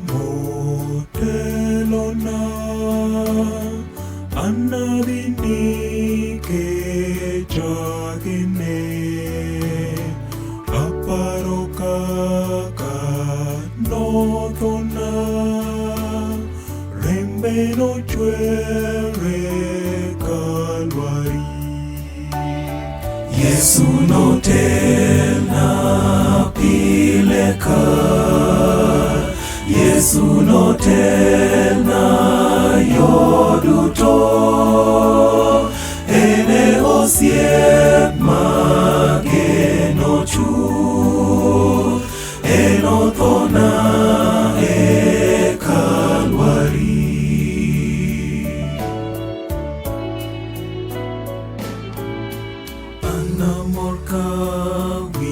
motelona, anadhi nikech agene. Aparo kaka nothona, rembe nochwer e Kalwari. Yesu notelna pile ka, Yesu notelna yo duto, en e osiep mageno chuth, enothona e Kalwari. An amor kawinjo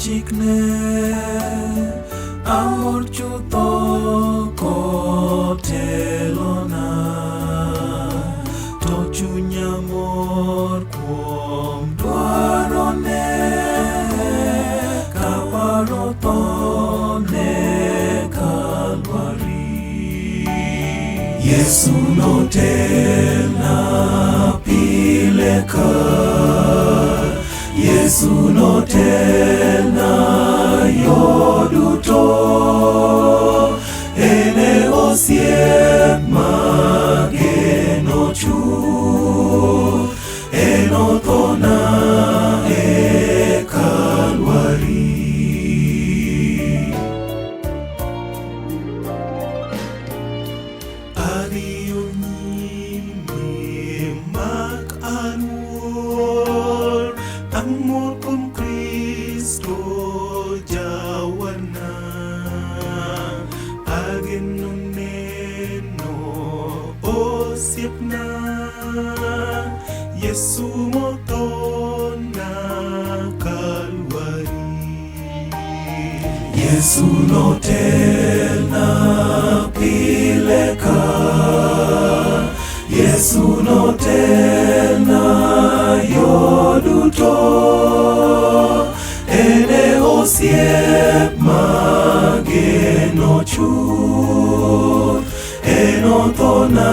chikne, amor chutho kotelona, to chunya mor kuom dwarone, kaparo thone Kalwari. Yesu notelna pile ka, Yesu notelna yo duto, en e osiep mageno chuth, enothona e Kalwari. Adhiyo nyime mak aluor, amor kuom Kristo jawarna. Ageno neno osiepna, Yesu mothona Kalwari. Yesu notelna pile ka, Yesu notelna yo duto, en e osiep mageno chuth, enothona